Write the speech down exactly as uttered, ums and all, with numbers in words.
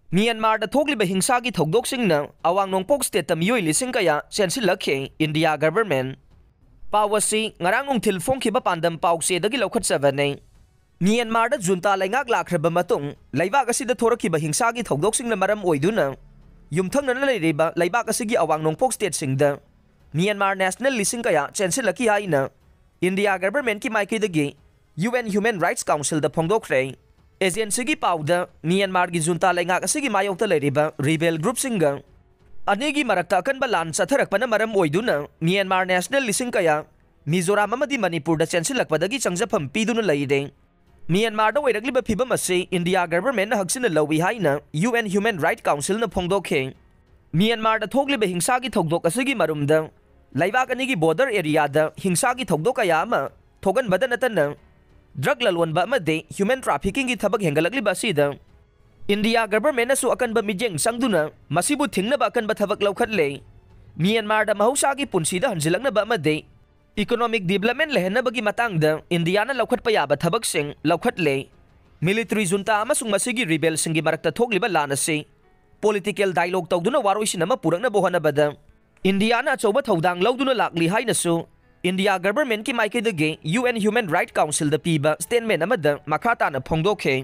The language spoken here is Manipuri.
ꯃ꯭ꯌꯥꯟꯃꯥꯔꯗ ꯊꯣꯛꯂꯤꯕ ꯍꯤꯡꯁꯥꯒꯤ ꯊꯧꯗꯣꯛꯁꯤꯡꯅ ꯑꯋꯥꯡ ꯅꯣꯡꯄꯣꯛ ꯁ꯭ꯇꯦꯠꯇ ꯃꯤꯑꯣꯏ ꯂꯤꯁꯤꯡ ꯀꯌꯥ ꯆꯦꯟꯁꯤꯜꯂꯛꯈꯤ꯫ India government. ꯄꯥꯎ ꯑꯁꯤ ꯉꯔꯥꯡ ꯅꯨꯡꯊꯤꯜ ꯐꯣꯡꯈꯤꯕ ꯄꯥꯟꯗꯝ ꯄꯥꯎꯆꯦꯗꯒꯤ ꯂꯧꯈꯠꯆꯕꯅꯤ꯫ ꯃ꯭ꯌꯥꯟꯃꯥꯔꯗ ꯖꯨꯟꯇꯥ ꯂꯩꯉꯥꯛ ꯂꯥꯛꯈ꯭ꯔꯕ ꯃꯇꯨꯡ ꯂꯩꯕꯥꯛ ꯑꯁꯤꯗ ꯊꯣꯔꯛꯈꯤꯕ ꯍꯤꯡꯁꯥꯒꯤ ꯊꯧꯗꯣꯛꯁꯤꯡꯅ ꯃꯔꯝ ꯑꯣꯏꯗꯨꯅ ꯌꯨꯝꯊꯪꯅꯅ ꯂꯩꯔꯤꯕ ꯂꯩꯕꯥꯛ ꯑꯁꯤꯒꯤ ꯑꯋꯥꯡ ꯅꯣꯡꯄꯣꯛ ꯁ꯭ꯇꯦꯠꯁꯤꯡꯗ ꯃ꯭ꯌꯥꯟꯃꯥꯔ ꯅꯦꯁꯅꯦꯜ ꯂꯤꯁꯤꯡ ꯀꯌꯥ ꯆꯦꯟꯁꯤꯜꯂꯛꯈꯤ ꯍꯥꯏꯅ ꯏꯟꯗꯤꯌꯥ ꯒꯚꯔꯟꯃꯦꯟꯠꯀꯤ ꯃꯥꯏꯀꯩꯗꯒꯤ ꯌꯨ ꯑꯦꯟ ꯍ꯭ꯌꯨꯃꯦꯟ ꯔꯥꯏꯠꯁ ꯀꯥꯎꯟꯁꯤꯜꯗ ꯐꯣꯡꯗꯣꯛꯈ꯭ꯔꯦ꯫ ꯑꯦꯖꯦꯟꯁꯤꯒꯤ ꯄꯥꯎꯗ ꯃ꯭ꯌꯥꯟꯃꯥꯔꯒꯤ ꯖꯨꯟꯇꯥ ꯂꯩꯉꯥꯛ ꯑꯁꯤꯒꯤ ꯃꯥꯌꯣꯛꯇ ꯂꯩꯔꯤꯕ ꯔꯤꯕꯦꯜ ꯒ꯭ꯔꯨꯞꯁꯤꯡꯒ ꯑꯅꯤꯒꯤ ꯃꯔꯛꯇ ꯑꯀꯟꯕ ꯂꯥꯟ ꯆꯠꯊꯔꯛꯄꯅ ꯃꯔꯝ ꯑꯣꯏꯗꯨꯅ ꯃ꯭ꯌꯥꯟꯃꯥꯔ ꯅꯦꯁꯅꯦꯜ ꯂꯤꯁꯤꯡ ꯀꯌꯥ ꯃꯤꯖꯣꯔꯥꯝ ꯑꯃꯗꯤ ꯃꯅꯤꯄꯨꯔꯗ ꯆꯦꯟꯁꯤꯜꯂꯛꯄꯗꯒꯤ ꯆꯪꯖꯐꯝ ꯄꯤꯗꯨꯅ ꯂꯩꯔꯦ꯫ ꯃ꯭ꯌꯥꯟꯃꯥꯔꯗ ꯑꯣꯏꯔꯛꯂꯤꯕ ꯐꯤꯕꯝ ꯑꯁꯤ ꯏꯟꯗꯤꯌꯥ ꯒꯚꯔꯟꯃꯦꯟꯠꯅ ꯍꯛꯆꯤꯟꯅ ꯂꯧꯏ ꯍꯥꯏꯅ ꯌꯨ ꯑꯦꯟ ꯍ꯭ꯌꯨꯃꯦꯟ ꯔꯥꯏꯠ ꯀꯥꯎꯟꯁꯤꯜꯅ ꯐꯣꯡꯗꯣꯛꯈꯤ꯫ ꯃ꯭ꯌꯥꯟꯃꯥꯔꯗ ꯊꯣꯛꯂꯤꯕ ꯍꯤꯡꯁꯥꯒꯤ ꯊꯧꯗꯣꯛ ꯑꯁꯤꯒꯤ ꯃꯔꯨꯝꯗ ꯂꯩꯕꯥꯛ ꯑꯅꯤꯒꯤ ꯕꯣꯔꯗꯔ ꯑꯦꯔꯤꯌꯥꯗ ꯍꯤꯡꯁꯥꯒꯤ ꯊꯧꯗꯣꯛ ꯀꯌꯥ ꯑꯃ ꯊꯣꯛꯍꯟꯕꯗ ꯅꯠꯇꯅ ꯗ꯭ꯔꯒ ꯂꯂꯣꯟꯕ ꯑꯃꯗꯤ ꯍ꯭ꯌꯨꯃꯦꯟ ꯇ꯭ꯔꯥꯐꯤꯀꯤꯡꯒꯤ ꯊꯕꯛ ꯍꯦꯟꯒꯠꯂꯛꯂꯤꯕ ꯑꯁꯤꯗ ꯏꯟꯗꯤꯌꯥ ꯒꯚꯔꯟꯃꯦꯟꯠꯅꯁꯨ ꯑꯀꯟꯕ ꯃꯤꯠꯌꯦꯡ ꯆꯪꯗꯨꯅ ꯃꯁꯤꯕꯨ ꯊꯤꯡꯅꯕ ꯑꯀꯟꯕ ꯊꯕꯛ ꯂꯧꯈꯠꯂꯦ꯫ ꯃ꯭ꯌꯥꯟꯃꯥꯔꯗ ꯃꯍꯧꯁꯥꯒꯤ ꯄꯨꯟꯁꯤꯗ ꯍꯟꯖꯤꯜꯂꯛꯅꯕ ꯑꯃꯗꯤ ꯏꯀꯣꯅꯣꯃꯤꯛ ꯗꯤꯕꯂꯞꯃꯦꯟꯠ ꯂꯩꯍꯟꯅꯕꯒꯤ ꯃꯇꯥꯡꯗ ꯏꯟꯗꯤꯌꯥꯅ ꯂꯧꯈꯠꯄ ꯌꯥꯕ ꯊꯕꯛꯁꯤꯡ ꯂꯧꯈꯠꯂꯦ꯫ ꯃꯤꯂꯤꯇꯔꯤ ꯖꯨꯟꯇꯥ ꯑꯃꯁꯨꯡ ꯃꯁꯤꯒꯤ ꯔꯤꯕꯦꯜꯁꯤꯡꯒꯤ ꯃꯔꯛꯇ ꯊꯣꯛꯂꯤꯕ ꯂꯥꯟ ꯑꯁꯤ ꯄꯣꯂꯤꯇꯤꯀꯦꯜ ꯗꯥꯏꯂꯣꯒ ꯇꯧꯗꯨꯅ ꯋꯥꯔꯣꯏꯁꯤꯟ ꯑꯃ ꯄꯨꯔꯛꯅꯕ ꯍꯣꯠꯅꯕꯗ ꯏꯟꯗꯤꯌꯥꯅ ꯑꯆꯧꯕ ꯊꯧꯗꯥꯡ ꯂꯧꯗꯨꯅ ꯂꯥꯛꯂꯤ ꯍꯥꯏꯅꯁꯨ ꯏꯟꯗꯤꯌꯥ ꯒꯚꯔꯟꯃꯦꯟꯠꯀꯤ ꯃꯥꯏꯀꯩꯗꯒꯤ ꯌꯨ ꯑꯦꯟ ꯍ꯭ꯌꯨꯃꯦꯟ ꯔꯥꯏꯠ ꯀꯥꯎꯟꯁꯤꯜꯗ ꯄꯤꯕ ꯁ꯭ꯇꯦꯠꯃꯦꯟꯠ ꯑꯃꯗ ꯃꯈꯥ ꯇꯥꯅ ꯐꯣꯡꯗꯣꯛꯈꯤ꯫